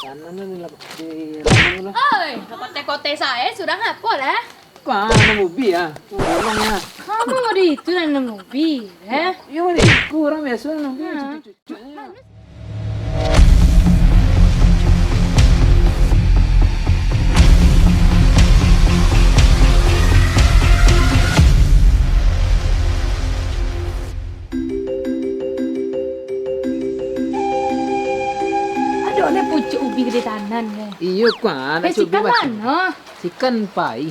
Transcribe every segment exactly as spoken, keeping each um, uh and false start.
Anu, anu, di lap-, di lapangan tu lah. Oi, kote-kote sae, surang apo lah? Apa, anu, mubi ah. Bolong ah. Kamu mau di itu, anu, mubi, eh? Iyo, mari. Kurang biaso, anu, mubi. Ha. Cucuk-cucuknyo. Ado nyo pucuak ubi gede tanan nyo. Iyo, kuan. Eh, sikan mano? Sikan pai.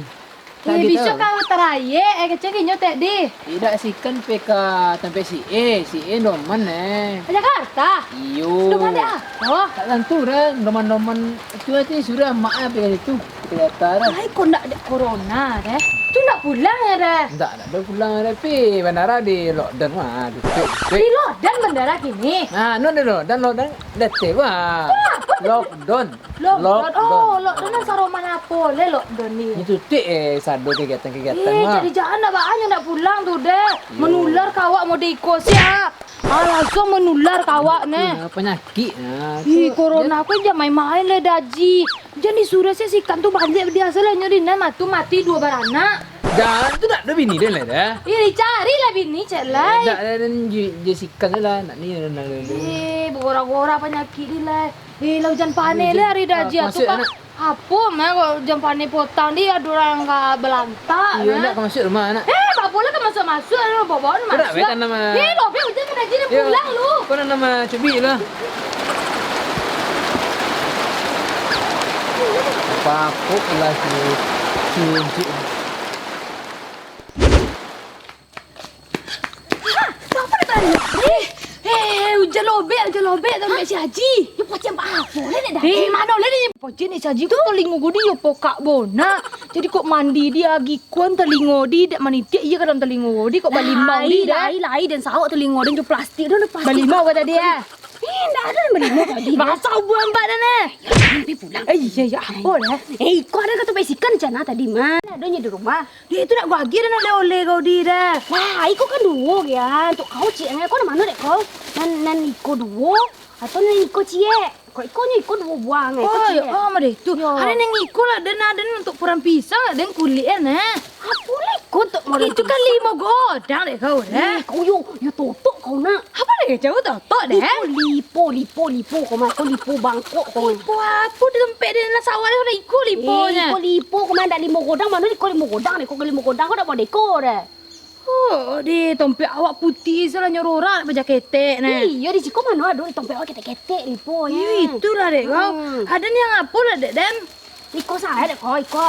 Eh, bisa kau taraie, eh, kecek inyo tek di. Idak, sikan pe ka tampek si E, si E doman, eh. Ka Jakarta? Iyo. Doman dek apo? Tak tantu, dah. Doman-doman itu nanti sudah mak, eh, pe ka situ. Ai, kok ndak dek corona, deh? Tu ndak pulang, ya, deh? Ndak, ndak ado pulang, deh. Pi bandara di lockdown, wah, ditutuik, ditutuik. Di lockdown bandara kini? Nah, anu di lockdown, lockdown, deh, wah. Kenapa? Lockdown. Lockdown. Lockdown. Oh, lockdown nan saroman apo, leh, lockdown ni? Ditutuik, eh, sado kegiatan-kegiatan, wah. Eh, jadi jan nak, baa nyo ndak pulang tu, deh. Iyo. Manular ka awak mode iko, sia. Ah, langsuang manular ka awak, neh. Iyo, panyakik, nah. Ih, corona ko jan main-main, leh, Daji. Jan disuruah se sikan tu baliak, biaso lah nyo di nan matu mati duo baranak. Jan, tu ndak ado bini den lai dah. Eh, cari lah bini, cek lai. Ndak, den je, je sikan tu lah, nak ni, nak ni. Eh, bagora-gora panyakik ni lai. Eh, lah ujan paneh lai hari dah, ah, apo tu, masuk, Pak. Anak. Apo mah, kok ujan paneh potang di, ado urang ka balantak, iyo, nah. Nak ka masuak rumah, nak. Eh, apo lah ka masuak-masuak, lo bawa-bawa ni masuak. Berat, berat, nama. Eh, lo, be, ujan ka dah jadi pulang, lo. Kau nak nama cubik lah. Papuk lah si, si Encik. Ha, tu apo nak tanya? Eh, eh, ujan lobek, ujan lobek tu, Mek si Haji. Yo, pocen apo lah, Dek Dah? Eh, mano lah ni? Pocen ni si Haji tu, talingo godi yo pokak bona. Jadi kok mandi di agi kuan talingo di, dek manitiak iyo ka dalam talingo godi, kok balimau di dah. Lai, lai, den sawak talingo den jo plastik, dah, dah plastik. Balimau ka tadi, ah? Eh, ndak ado nan balimau tadi. Basah ubuang bak dah, nah. Yo, pi pulang. Eh, iyo, iyo, apo dah? Eh, iko ado ka tampek sikan cana tadi, mah. Ado nyo di rumah. Dek, itu nak gua agiah dah, nak oleh-oleh kau di dah. Wah, iko kan duo, Gian. Untuak kau, ciek, nan iko nan mano, dek, kau? Nan, nan iko duo, atau nan iko ciek? Kok iko nyo iko duo buah, eh, iko ciek. Oh, mode itu. Yo. Ado nan iko lah, den, ado nan untuak puran pisang lah, den kulik, eh, nah. Apo lah iko untuak model pisang? Itu kan limo godang, dek, kau, dah. Eh, kau yo, yo totok kau nak. Apo lagi jauah tu? Tok deh. Iko lipo, lipo, lipo, kau mah, iko lipo bangkok, kau mah. Lipo apo di tampek den lah sawah, lah iko liponyo. Eh, iko lipo, kau mah, ndak limo godang, mano iko limo godang, dek, kau limo godang, kau ndak buliah dek iko deh. Oh, di tampek awak putiah, salah nyo rorak, baja ketek, nah. Iyo, di siko mano ado di tampek awak ketek-ketek liponyo. Iyo, itulah, dek, kau. Hmm. Ado ni nan apo lah, dek, den? Iko sae, dek, ko, iko.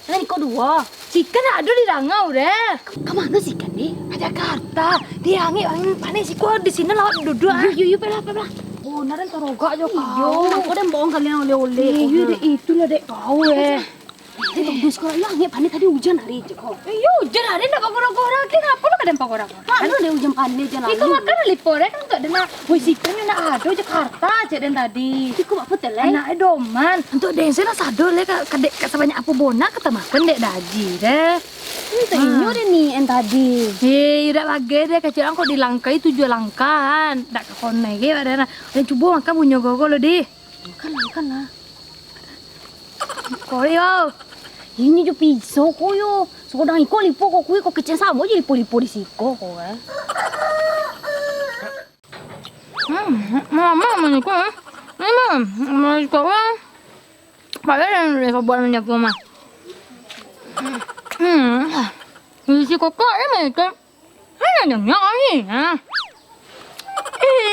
Lah, iko duo. Sikan ado di rangau, deh. Ka mano sikan, deh? Ka Jakarta. Di angin, angin paneh siko, di siko lawak duduak, ah. Yo, yo, yo, pelah, pelah. Oh, naran tarogak jo kau. Iyo, nangko den bawa kalian oleh-oleh. Iyo, dek, itulah, dek, kau, eh. Eh, bagus kau, yo, angin paneh tadi ujan hari je kau. Iyo, ujan hari ndak bagora-gora, kenapa lo ka den bagora-gora? Anu deh, ujan paneh je. Iko makan lipo, deh, kan untuak den. Woi, sikan nyo ndak ado, Jakarta, cek den tadi. Iko apo tu, lai? Anak doman. Untuak den se lah sado, lai, ka, ka dek, ka sabanyak apo bona ka tamakan dek Daji, deh. Ini tak inyo deh ni, en tadi. Eh, ndak bagai deh, kecek ang kok dilangkahi tujuah langkah, an. Ndak ka konek ge, badan. Den cubo makan punyo gogo lo, deh. Makan lah, makan lah. Ko yo. Ini jo pisau ko yo. Sagodang iko lipo ko kui, ko kecek samo je lipo-lipo di siko ko, eh. Hmm, mama maniko, eh. Mama, mama maniko, eh. Padahal yang dia buat maniko mah. Hmm. Isi kokok, eh, maniko. Hanya nyo ni, ha?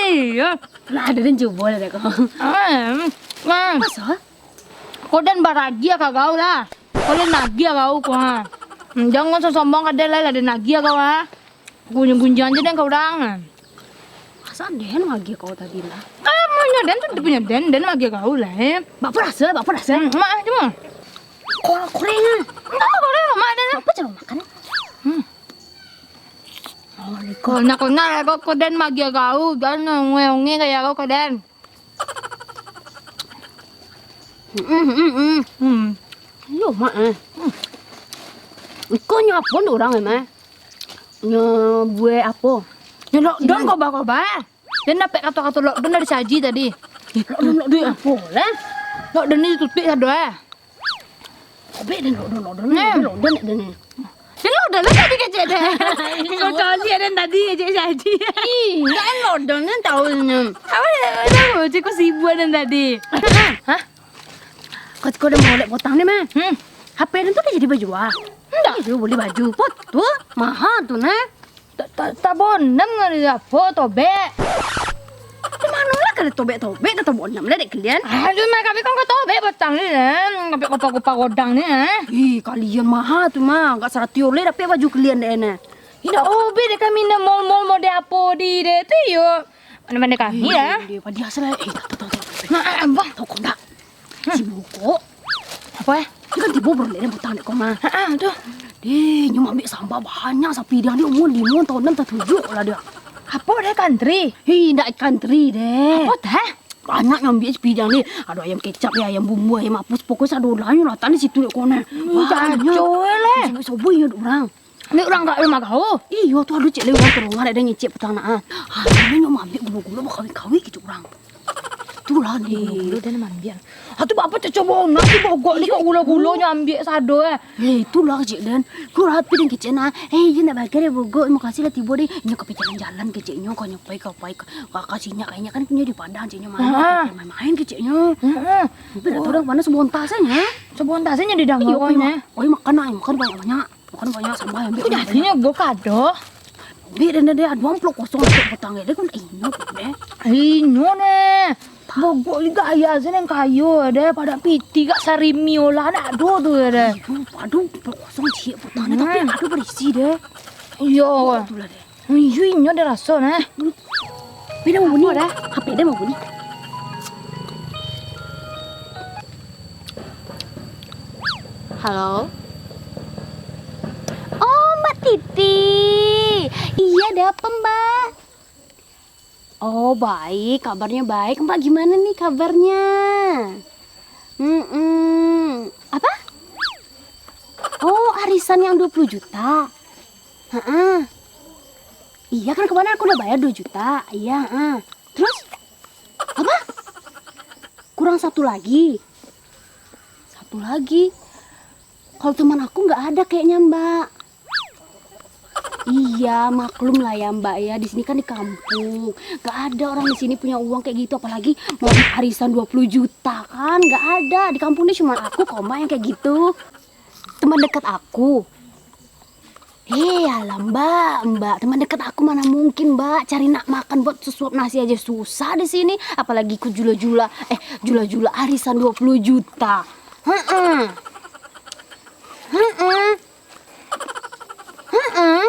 Iyo. Lah, ado den cubo lah, dek ko. Eh, eh. Masa? Ko den baragiah ka kau lah. Ko den agiah kau ko, ha. Hmm, jangan sombong ka den lah, lah den agiah kau, ha. Gunjiang-gunjiang je den ka urang, ha. Masa den agiah kau tadi lah? Ah, punyo den tu punyo den, den agiah kau lah, eh. Bapa rasa, bapa rasa. Hmm, mak, cuma. Kor-, koreng, ah. Enggak, koreng, mak den. Apa cara makan? Hmm. Oh, iko. Konyol-konyol, ko, ko den magiah kau, jan onge-onge gaya kau ko den. Hmm, hmm, hmm, hmm. Iyo, Mak, eh. Hmm. Iko nyo apo nyo urang, eh, Mak? Nyo buek apo? Nyo lockdown, koba-koba. Den dapek kato-kato lockdown dari si Haji tadi. Eh, lockdown, lockdown apo lah? Lockdown ni tutuik sado, eh. Abek den lockdown, lockdown, lockdown, lockdown, lockdown ni. Den lockdown lah tadi kecek den. Kau caliak den tadi kecek saji. Ih, indak lockdown, den tahu nyo. Apa den tahu? Ciko sibuk den tadi. Hah? Kau, kau dah molek potang ni, mah. Hmm. H P den tu dah jadi bajua. Indak. Ih, bali baju. Pot tu, maha tu, nah. Ta-, ta-, tabonam ngan apo, tobek? Di mano lah ka tobek-tobek, ka tabonam lah dek kalian? Aduh, mah kami kan ka tobek batang ni, eh. Tobek kupa-kupa godang ni, eh. Ih, kalian maha tu, mah. Agak sarati oleh dapek baju kalian dek, nah. Indak obek dek kami, nah, mall-mall model apo di dek tu, yo. Mano-mano kami, eh, ya. Dia padiah salah. Eh, tak, tak, tak, tak. Nah, eh, abang. Tahu kau ndak? Hmm. Si Bogok. Apo, eh? Dia kan tibo baralek den butang dek ko mah. Ha, ha, tu. Deh, nyo maambiak samba banyak, sapidiang deh, umua limo taun nan tatujuah lah deh. Apo deh, kantri? Hei, indak kantri deh. Apo teh? Banyak nyo ambiak sapidiang deh. Ado ayam kecap deh, ayam bumbu, ayam apus, pokoknyo sadolah nyo lah tadi situ dek ko nah. Hmm, banyak. Kacau, eh, leh. Soboi-soboi nyo dek urang. Ni urang ka rumah kau? Iyo, tu ado ciek lai urang tolongan, ado ngecek patang nak, ah. Ah, nyo maambiak gulo-gulo bakawik-kawik kecek urang. Itulah ni gulo-gulo den maambiak. Ah, tu bapa cocok bonak tu Bogok ni, kok gulo-gulo nyo ambiak sado, eh. Eh, itulah kecek den. Kok rapi den kecek nak. Eh, iyo nak bagai deh Bogok, makasih lah tibo deh. Inyo ka pai jalan-jalan keceknyo, ka nyo pai, ka pai, ka, ka, ka Sinyak kayaknyo kan inyo di Padang keceknyo, main, main-main keceknyo. Heeh. Tapi dak tahu dah mano sabonta sajo. Sabonta sajo di dalam. Iyo, oi, makan, oi, makan, oi, makan banyak-banyak. Makan banyak samba, ambiak banyak. Jatinyo go kado. Ambiak den, den, den, aduang pulo kosong dapek potang, eh, den, inyo, den. Inyo, neh. Bogok juo ayah se nan kayo, deh. Padak piti gak sarimi olah, ndak ado tu, deh. Iyo, aduang pulo kosong ciek potang, deh, tapi ado barisi, deh. Iyo. Itulah, deh. Iyo, inyo ado raso, nah. Apo dah mambunyi? Apo dah? H P dah mambunyi. Halo? Oh, Mbak Titi. Iya, ada apa, Mbak? Oh, baik, kabarnya baik. Mbak gimana nih kabarnya? Mm-mm. Apa? Oh, arisan yang dua puluh juta. Heeh. Iya, kan kemarin aku udah bayar dua juta. Iya, heeh. Terus? Apa? Kurang satu lagi? Satu lagi? Kalau teman aku nggak ada kayaknya, Mbak. Iya, maklum lah ya, Mbak, ya. Di sini kan di kampung. Nggak ada orang di sini punya uang kayak gitu, apalagi mau arisan dua puluh juta, kan. Nggak ada. Di kampung ini cuma aku kok, Mbak, yang kayak gitu. Teman dekat aku. Eh, alah, Mbak, Mbak. Teman dekat aku mana mungkin, Mbak, cari nak makan buat sesuap nasi aja susah di sini. Apalagi ikut jula-jula. Eh, jula-jula arisan dua puluh juta. Heeh. Heeh. Heeh.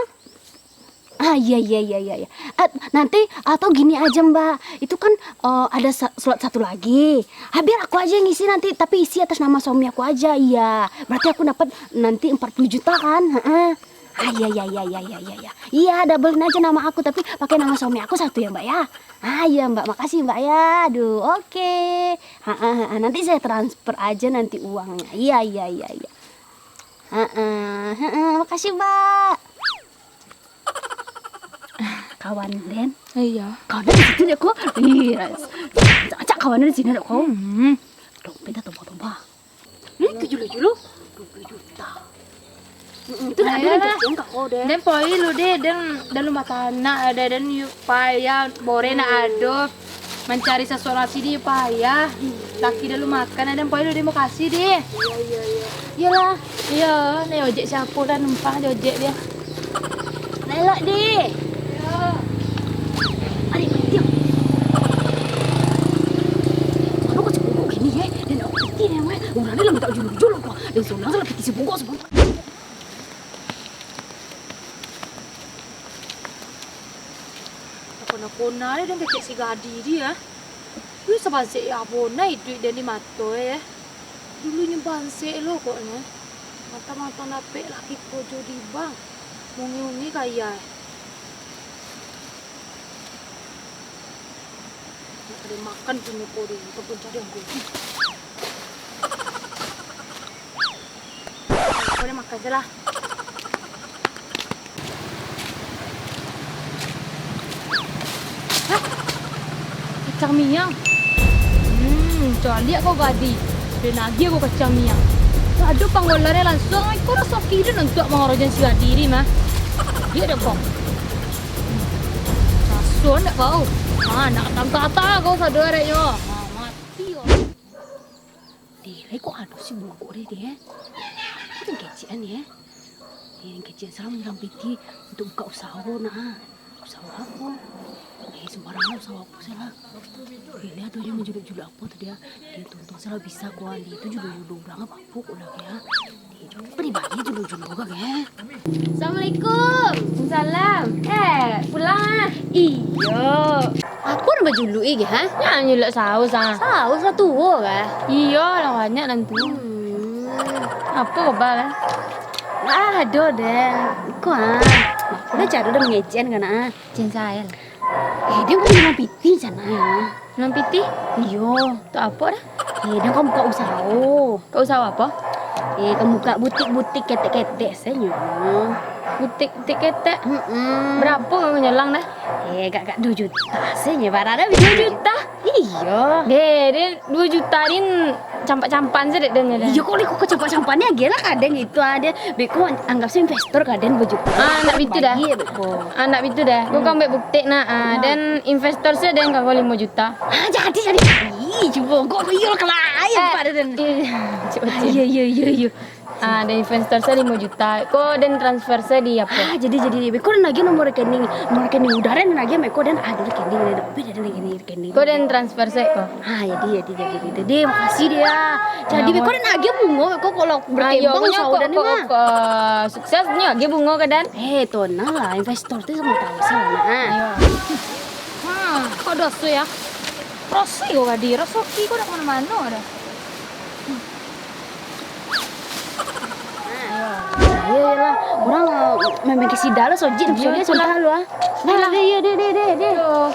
Ah, iya, iya, iya, iya, iya. Ah, nanti, atau gini aja, Mbak. Itu kan, eh, ada sa-, slot satu lagi. Ah, biar aku aja yang isi nanti, tapi isi atas nama suami aku aja, iya. Berarti aku dapat nanti empat puluh juta, kan? Heeh. Ah, iya, iya, iya. Iya, double-in aja nama aku, tapi pakai nama suami aku satu ya, Mbak, ya. Ah, iya, Mbak. Makasih, Mbak, ya. Aduh, oke. Heeh, heeh. Nanti saya transfer aja nanti uangnya. Iya, iya, iya, iya. Heeh, heeh. Makasih, Mbak. Kawan den. Iya. Kawan den di situ dek ko. Iya. Acak kawan den di sini dek ko. Hmm. Dompet dah toba-toba. Hmm, tujuh puluh juta. Dua puluh juta. Mm-mm, itu nak ada. Ayolah. Kasihan kak ko deh. Den poi lu deh, den, den lumah tanak ada, den yu-, payah, bore nak ado. Mancari sasuap nasi di payah. Laki den lu makan, ada yang pai lu, den makasih, di. Iya, iya, iya. Iyolah. Iya, naik ojek siapo lah, numpang aja ojek dia. Nak elok, di. Iya. Adik, diam. Kenapa kau cemburu gini, eh? Dan aku piti ni, eh. Orang ni lah minta julung-julung kau. Dan seorang salah piti si bungkus, bungkus. Takona-kona den kecek si Gadi dia. Yu sabansek ya apo na iduik den di mato e. Dulu nyo bansek lo kok nyo. Mantang-mantang dapek laki korojo di bank. Mungi-mungi kaya. Nak ado makan punyo ko deh, ataupun cari anggur. Ko deh makan se lah. Hah? Kacang miang. Hmm, Caliak kau gadih, den agiah kau kacang miang. Ado panggolanyo langsuang, iko rasoki den untuak mangarajoan si gadih ni mah. Agiah dek kau. Raso ndak kau? Ah, nak tangkata kau sado areknyo. Ah, mati kau. Deh, lai kok ado si Bogok deh, deh, eh. Itu kecekan ni, eh. Deh, kecekan salah manyerang piti untuk buka usaha, nak, ah. Usaha apo? Eh, sembarangan usaha apo salah. Eh, lihat tu dia manjuluk-juluk apo tu dia. Dia tuntung salah bisa kau, ah. Dia tu juluik-juluik urang apo-apo kok lah, ya. Apa dibayar juluik-juluik urang, eh? Assalamualaikum. Salam. Eh, pulang ah. Iyo. Apo nan bajuluik iko, ha? Nyo nyuluk saus ah. Saus lah tuo kah? Iyo, lah banyak nan tuo. Hmm. Apo kaba, eh? Ah, ado deh. Iko ah. Ado caro dah mangecekan kan ah. Cen Sael. Eh, den ka minum pitih sanak, yo. Minum pitih? Iyo. Untuak apo dah? Eh, den ka buka usaho. Buka usaho apo? Eh, ka buka butik-butik ketek-ketek sajo. Butik-butik ketek? Mm-mm. Barapo kau nyolang dah? Eh, agak-agak duo juta sajo, bara dah. Duo juta? Iyo. Deh, deh, duo juta ni campak-campak sajo dek den, deh. Iyo, kok, kok campak-campak ni, agiah lah ka den gitu, ah, den. Beko anggap sajo investor ka den duo juta. Ah, ndak bitu dah. Bagi beko. Ah, ndak bitu dah. Kau kan buek butik nak, ah, den investor sajo den ka kau limo juta. Ah, jadi, jadi. Ih, cubo kok iyo ka lain, eh, Pak, den. Iya, cubo, cubo. Iya, iya, iya, iya. Ah, dari investor sajo limo juta. Ko den transfer sajo di apo? Ah, jadi, jadi. Beko den agiah nomor rekening, nomor rekening udah den agiah, beko den ado rekening, den ado rekening, rekening. Ko den transfer sajo ko. Ah, jadi, jadi, jadi, jadi. Makasih deh, ya. Jadi, beko den agiah bungo, beko kalau berkembang usaha den ni mah. Ko, ko, ko sukses nyo agiah bungo ka den. Eh, tonang lah, investor tu samo tahu sajo, nah. Iyo. Hmm, kok doso ya? Raso ko gadih, rasoki ko dak mano-mano dah. Iyo, iyo lah. Urang, eh, main-main ka sida lah, sojik, iyo, sojik, itulah. Sabanta lu, ah. Nah, iyolah. Deh, iyo, deh, deh, deh, deh. Iyo.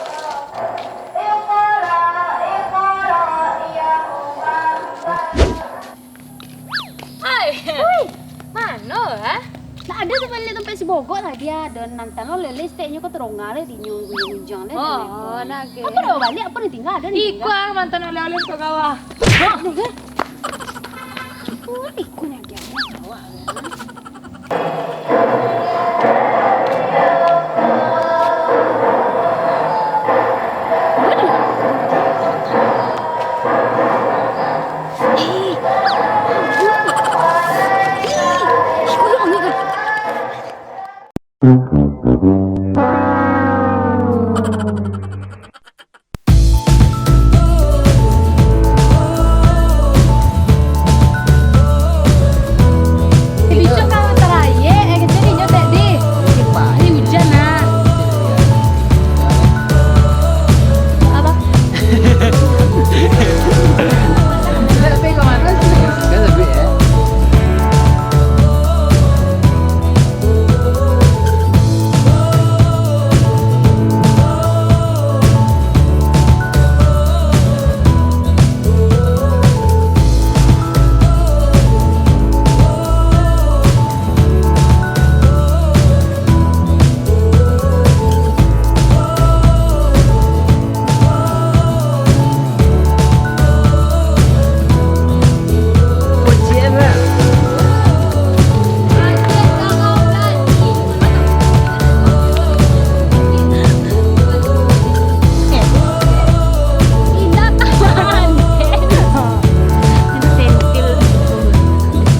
Hai. Hui, mano, ah? Ndak ado tu baliak tampek si Bogok tadi, ah. Ado nan tano lele steknyo ko taronga leh di nyo ujung-ujung leh. Oh, nak ke? Apo dah baliak, apo ditingga, ado ditingga. Iko, ah, mantan oleh-oleh untuak kau, ah. Hah? Iko nyo agiah awak. Bicok kawan tarakhir, eh, kecil inyo tadi. Di hujan, ah. Apa? Tapi kemana sih? Kan lebih, ya.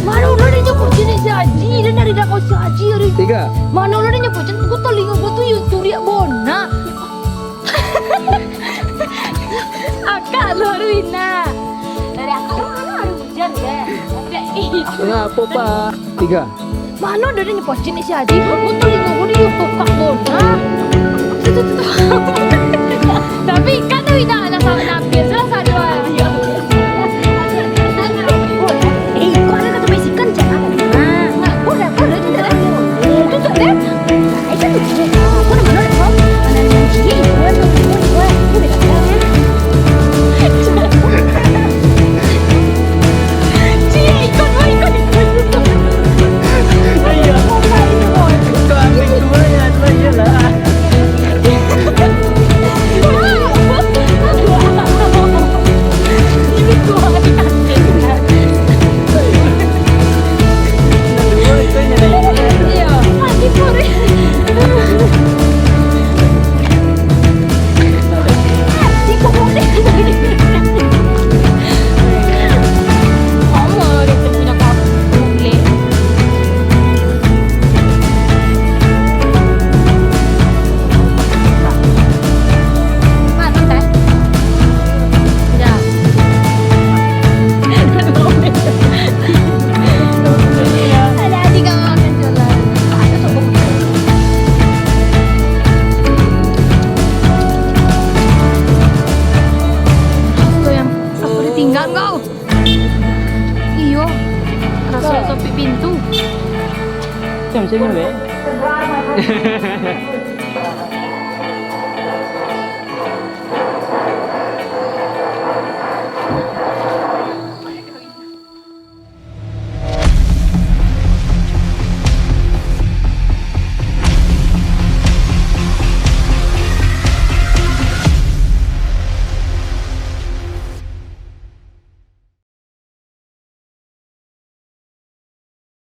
Mano lo den nyabuik jenis si Aji, den dari dakau si Aji tadi. Tiga. Mano lo den nyabuik jenis, ko talingo ko tu yo curiak bona. Akak lo Ruina. Dari akak lo mano ado hujan, ya? Ada, ih. Tengah apo, Pak? Tiga. Mano ado den nyabuik jenis si Aji, ko talingo ko tu yo curiak bona. Tuh, tuh, tuh, tuh. Tapi kan Ruina anak salah nampil, salah satu. Eh, kok ado kata bisikan, Cak? Ah, kok ado, kok ado, kok ado? Eh, itu, Cak, deh. Eh, itu, Cak. Kok ado, kok ado? Mana yang cie, kok ado, kok ado, kok ado? Cie, ikut, ikut, ikut, ikut. Ayo. Kau ambil dua ya, dua je lah. Iyo, raso sopik pintu. Macam ni, Beb.